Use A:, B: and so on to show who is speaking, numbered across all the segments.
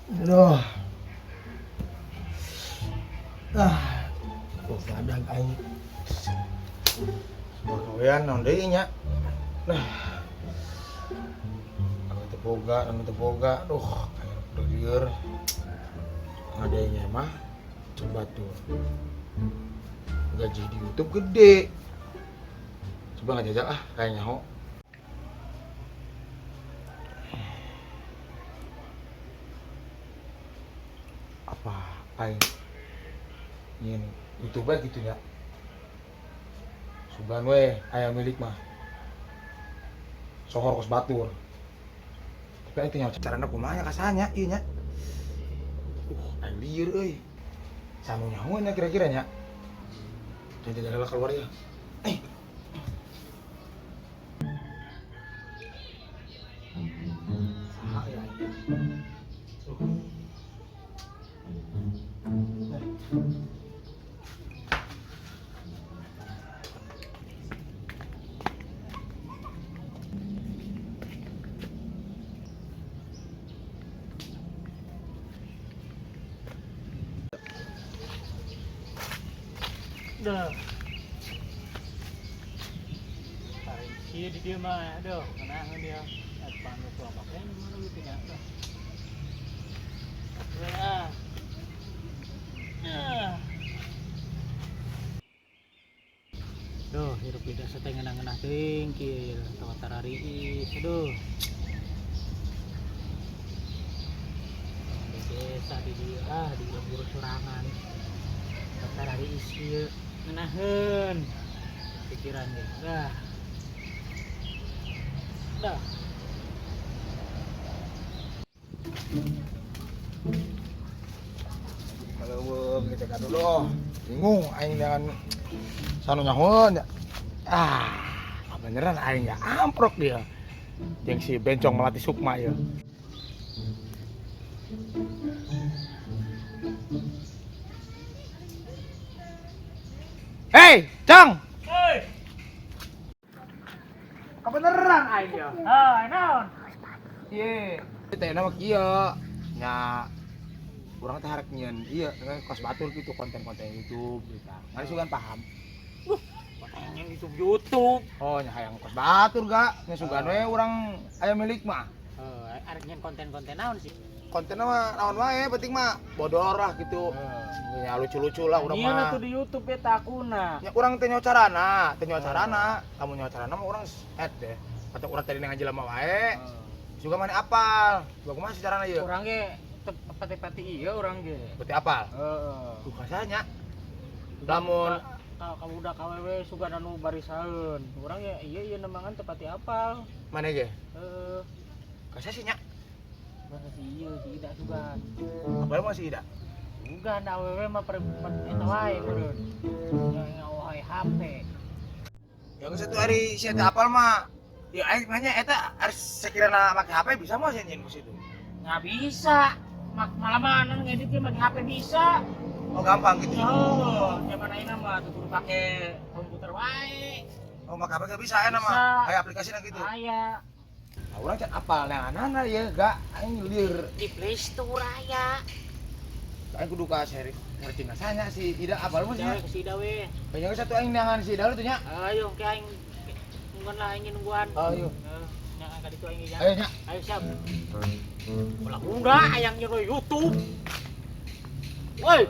A: Aduh. Ah, oh kadang aing. Gawean naon deui nya. Nah. Aku teu boga, anu teu boga. Duh, aing udah lieur. Ngadainya mah coba tuh. Gaji di YouTube gede. Coba ngajajal ah kayaknya ho. Apa aing nyin YouTuber gitu ya. Sugan we aya milik mah. Sohor kos batur. Tapi aing teh nyaho carana kumaha nya kasanya ieu nya. Aing lieur euy. Sanu nyahoeun nya kira-kira nya. Jadi jalan keluar ya. Eh. Saha ya aing? Nah.
B: Duh. Paling di dia mah, aduh, kenahan dia. Pandu kelompok ini mana gitu ya. Ah. Ah. Duh, hirup di desa teh ngeunah-ngeunah teuing kieu tong tarariis. Aduh. Di desa di dieu ah di lembur sorangan. Tarariis kieu ngeunaheun pikiran ge. Dah. Dah.
A: Kalau kita kan dulu, bingung aing dengan sanu nyahoeun ya. Ah, beneran aing ya amprok dia. Jeung si bencong melati sukma ya. Hei, Cong.
B: Hei.
A: Kebeneran aing ya.
B: Ah, naon?
A: Ieu, teh nama kieu. Nya urang teh harek nyieun ieu kos batur gitu konten-konten YouTube gitu. Mari sugan paham.
B: Konten YouTube YouTube.
A: Oh, nya hayang kos batur ga? Nya sugan we urang aya milik mah.
B: Heeh, arek nyieun konten-konten naon sih?
A: Kontenna mah naon wae penting mah bodor lah gitu. Ya lucu-lucu lah urang
B: Nyieun
A: mah.
B: atuh di YouTube eta akuna.
A: Nya urang teh nyaho carana, teh nyaho carana. Lamun nyaho carana mah urang add deh. Atau urang tadi ngajelema wae. Sugan maneh apal. Coba kumaha sih carana ieu?
B: Urang ge pati-pati ieu urang ge.
A: Berarti apal?
B: Heeh.
A: Tuh kasanya. Lamun
B: ka budak awewe sugan anu barisaeun. Urang ge ieu ieu nemangan teu pati apal.
A: Maneh ge?
B: Heeh.
A: Kasa sih nya.
B: Masa si ieu si Ida sugan.
A: Apal mah si Ida?
B: Sugan awewe mah eta wae meureun. Nya wae HP.
A: Yang satu hari si eta apal mah ya aing nanya eta harus sekirana make HP bisa mah sih nyin ku situ.
B: Nggak bisa. Malah mana ngedit ge make HP bisa.
A: Oh gampang gitu.
B: Oh, zaman ayeuna mah tuh kudu pake komputer wae.
A: Oh, make HP gak bisa ya nama. Kayak aplikasinya gitu.
B: Aya.
A: Nah, urang can apal neanganana ya gak aing lieur.
B: Di Play Store aya.
A: Aing kudu ka seri ngerti ngasanya si Ida apal mah sih.
B: Jawe ke si Ida we.
A: Kayaknya satu aing neangan si Ida lu tuh nya.
B: Ayo ke aing nungguan lah aing nungguan.
A: Ayo.
B: Heeh, nya ka ditu aing ya.
A: Ayo nya.
B: Ayo siap. Ulah udah ayang nyeru YouTube. Woi.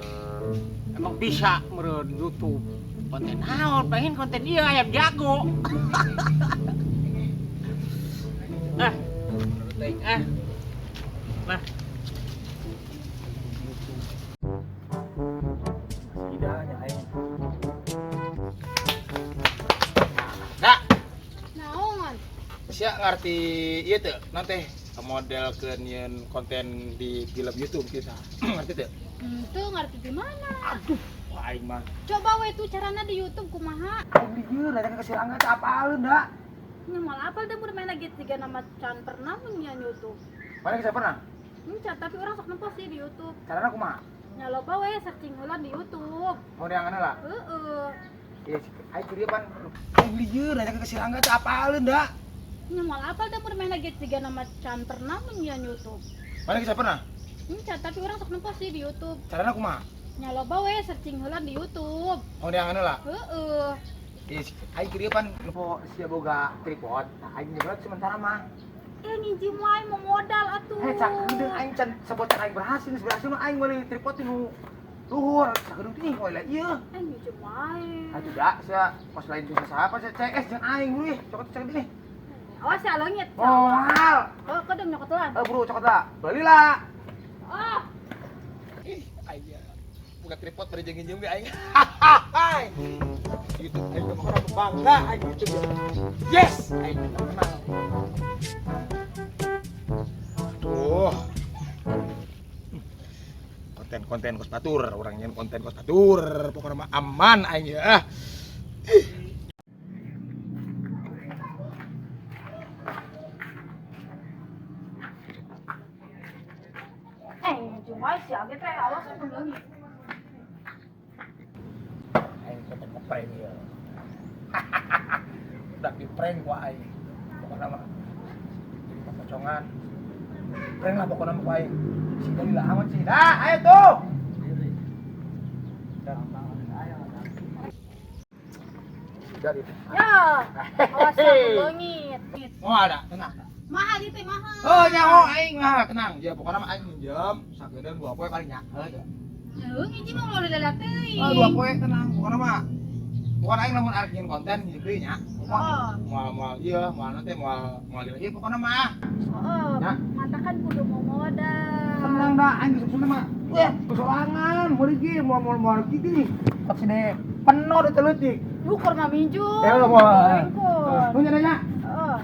B: Emang bisa meureun YouTube. Konten naon? Pengen konten ieu ayam jago. Ah. Teuing ah. Nah.
A: Ida nya aing. Dak.
C: Naon?
A: Sia ngarti ieu teu? Naon teh? Model ke nyieun konten di film YouTube kita. Ngerti teu?
C: Henteu ngerti di mana?
A: Aduh, wah aing mah.
C: Coba we tuh carana di YouTube kumaha?
A: Aing lieur nanya ka si Rangga teh apaleun da.
C: Nya moal apal teh mun main lagi tiga nama can pernah mun nyieun YouTube.
A: Mana geus pernah?
C: Encan, tapi urang sok nempo sih di YouTube.
A: Carana kumaha?
C: Nya loba we searching heula di YouTube.
A: Mau neangan heula?
C: Heeh.
A: Iya, aing keur ieu pan. Aing lieur nanya ka si Rangga teh apaleun da.
C: Nya moal apal teh mun main lagi tiga nama can pernah mun nyieun YouTube.
A: Mana geus pernah?
C: Encan, tapi urang sok nempo sih di YouTube.
A: Carana kumaha?
C: Nya loba we searching heula di YouTube.
A: Oh, neangan heula.
C: Heeh.
A: Ih, aing kieu pan nempo sia boga tripod. Nah, aing nyebrot sementara mah.
C: Eh nginjem wae mau modal atuh.
A: Eh, sakedeung aing can sabocan aing berhasil, geus berhasil mah aing meuli tripod nu luhur. Sakedeung teh we lah ieu.
C: Eh nginjem wae.
A: Atuh da sia kos lain bisa siapa sia CS jeung aing euy. Cokot cek ini.
C: Awas ya leungit.
A: Oh, mahal.
C: Oh, kedeng nyokot lah.
A: Eh, bro, cokot lah. Belilah.
C: Oh,
A: Ih, aing ya. Buka tripod bari jeung nginjem ge aing. Hai. YouTube aing mah orang bangga aing YouTube. Yes, aing terkenal. Tuh. Konten-konten kos batur, urang nyen konten kos batur, pokoknya mah aman aing ya. Ih.
C: Eh nginjem wae sih age teh awas aku leungit.
A: Aing konten ngeprank ya. Udah di prank ku aing. Pokoknya mah jadi pocongan. Prank lah pokoknya mah ku aing. Si Dalila amat sih. Dah, ayo tuh. Dari.
C: Ya, awas ya leungit.
A: Oh ada, tenang.
C: Mahal itu mahal.
A: Oh nyaho aing mah, tenang. Ya pokoknya mah aing minjem sakedeung 2 poe paling nya. Heuh.
C: Heuh, nginjem mah ulah lila teuing.
A: Oh, 2 poe tenang, pokoknya mah. Pokoknya aing lamun arek nyeun konten nginjem deui nya.
C: Oh.
A: Moal moal ieu, moal nanti moal moal lila ieu pokoknya mah.
C: Oh,
A: Ya.
C: mata kan kudu mau modal.
A: Tenang dah aing geus sukses mah. Wah, kesorangan meuli ge moal moal moal kitu. Kok sini penuh di teleutik.
C: Ukur mah minju.
A: Eh, lo moal.
C: Ukur.
A: Lu nya.
C: Heeh.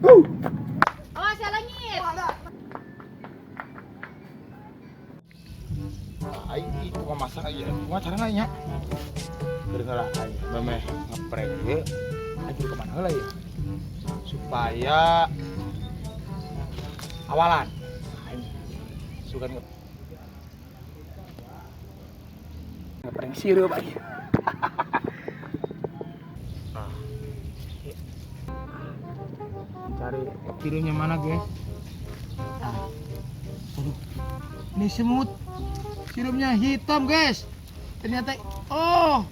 A: Tuh.
C: Awas ya langit.
A: Aing itu mah masak ieu. Kumaha carana nya? Keur heula aing memeh ngeprank ieu. Aing kudu kemana heula ieu? Supaya awalan. Aing sugan ngeprank sirup aing. Ah. Cari kirimnya mana, guys? Ah. Aduh. Ini semut. Sirupnya hitam, guys. Ternyata oh,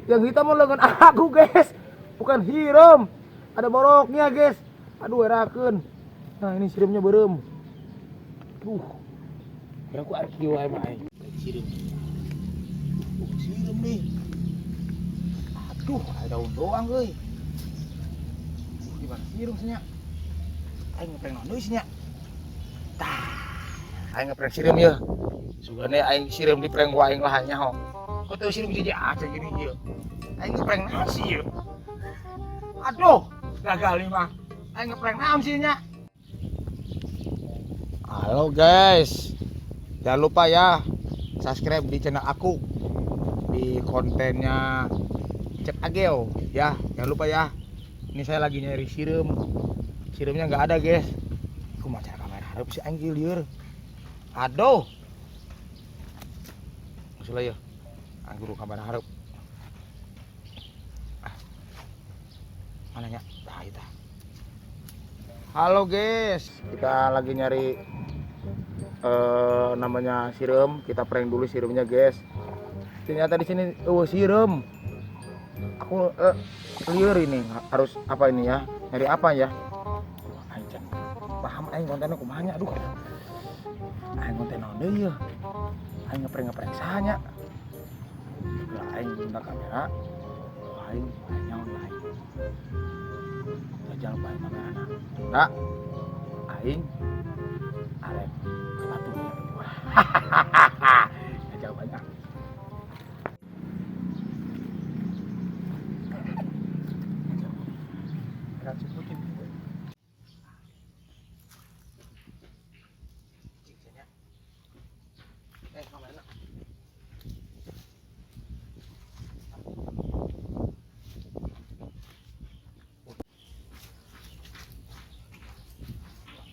A: yang hitam mah lengan aku, guys. Bukan hitam. Ada boroknya, guys. Aduh, erakeun. Nah, ini sirupnya beureum. Duh. Kira aku arek kieu wae mah aing. Sirup. Sirup nih. Aduh, ada daun doang euy. Gimana sirup sih nya? Aing ngeprank naon deui sih nya? Tah, aing ngeprank sireum ieu. Sugane aing sireum di prank ku aing lah nyaho. Kok teu sireum jiji aja gini ieu. Aing ngeprank naon sih ieu? Aduh, gagal nih mah. Aing ngeprank naon sih nya? Halo guys. Jangan lupa ya subscribe di channel aku di kontennya Cep Ageo ya. Jangan lupa ya. Ini saya lagi nyari sireum. Sirumnya nggak ada, guys. Aku mau cari kamera harap si anjir lieur. Aduh. Masalah ya. Anggur kamera harap. Ah. Mana nya? Tah itu. Halo guys, kita lagi nyari namanya sireum. Kita prank dulu sirumnya, guys. Ternyata di sini sireum. Aku lieur ini harus apa ini ya? Nyari apa ya? Aing can paham aing kontennya kumaha nya, aduh. Aing konten naon deui yeuh? Aing ngeprank-ngeprank saha nya? Lah aing minta kamera. Aing aing nyaon aing. Jajal ku aing kamerana. Da aing arek sepatu. Jajal banyak.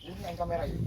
A: Ini yang kamera ini.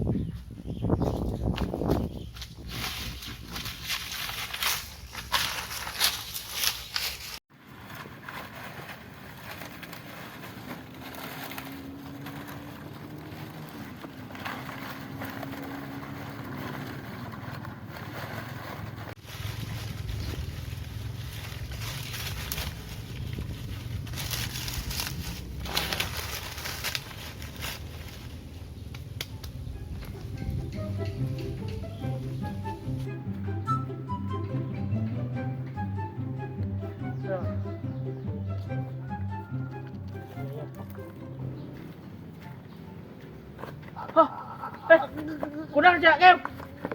B: Kunaon sia, Geo?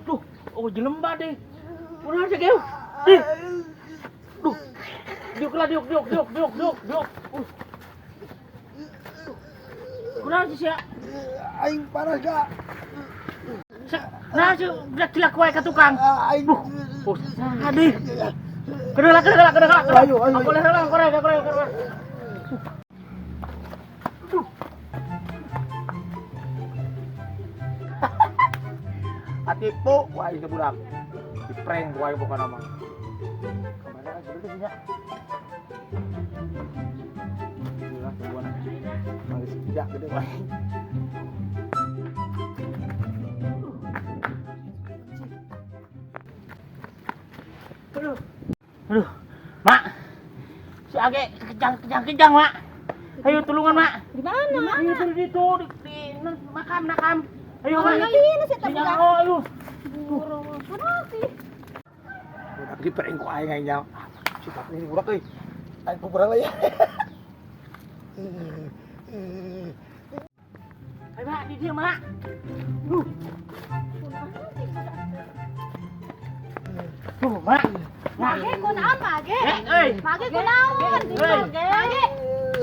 B: Duh, oh jelema deh. Kunaon sia, Geo? Dih. Duh. Diuk lah, diuk, diuk, diuk, diuk, diuk, diuk. Kunaon sih sia?
A: Aing parah gak?
B: Nah, sih udah tilak wae ka tukang.
A: Aing.
B: Oh, sadih. Kedeula, kedeula, kedeula.
A: Ayo, ayo.
B: Aku leher lah, korek, korek, korek.
A: Atipu, wah ini budak. Di prank gua bukan nama. Kemana aja dulu sih nya? Gila, tungguan. Mangis tidak gede wah.
B: Aduh. Aduh. Mak. Si Age kejang-kejang-kejang, Mak. Ayo tulungan, Mak.
C: Di mana?
B: Ayo tuh di situ di makam nakam. Ayo, Mak.
C: Mana ini sih
B: Di
C: budak?
B: nyaho, ayo.
C: Buru. Kunaon sih?
A: Budak di prank ku aing aing nya. Si bapak ini budak euy. Aing kuburan lah ya.
B: Ayo, Mak, di dia, Mak. Duh.
C: Kunaon sih budak?
B: Tuh, Mak. Mak.
C: Mage kunaon mage?
B: Eh, euy.
C: Mage kunaon?
B: Euy.
C: Mage.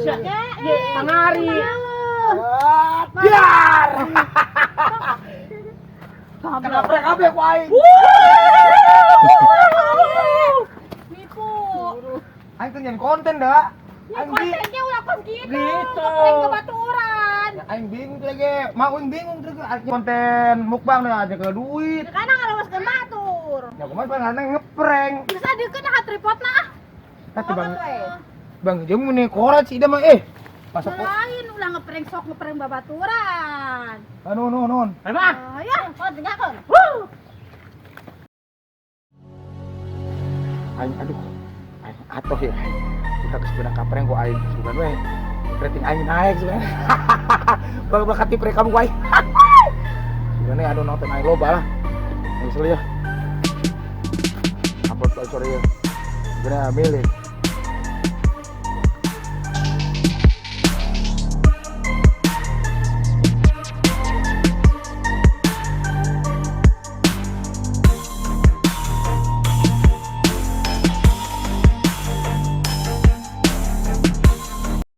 B: Sia. Ye, pangari.
C: Kunaon?
A: Biar. Kena prank kabeh ku aing.
C: Nipu.
A: Aing teh nyen konten dah.
C: Ya
A: Aing bingung.
C: kontennya ulah kos gitu.
B: Gitu.
C: Ngeprank ke baturan.
A: Ya, aing bingung tuh lagi. Mak aing bingung tuh lagi. Konten mukbang dah aja ke duit.
C: Ya kana ngarewaskeun batur.
A: Ya kumaha pengen ngeprank.
C: Bisa dikeun nah tripodna ah.
A: Tapi bang, bang jeung mun korat sih mah eh. Masuk kok.
C: Lain ulah ngeprank sok ngeprank babaturan.
A: Anu nu nun.
B: Ayo, Mak.
C: Oh ya, oh tinggalkeun.
B: Wuh.
A: Aing aduh. Aing atuh ya. Udah geus beunang kaprank ku aing. Sugan we. Rating aing naik sugan. Bang bakal prank kamu ku aing. Sugan aduh nonton aing loba lah. Geus ya. Upload sore ya. Sugan milik.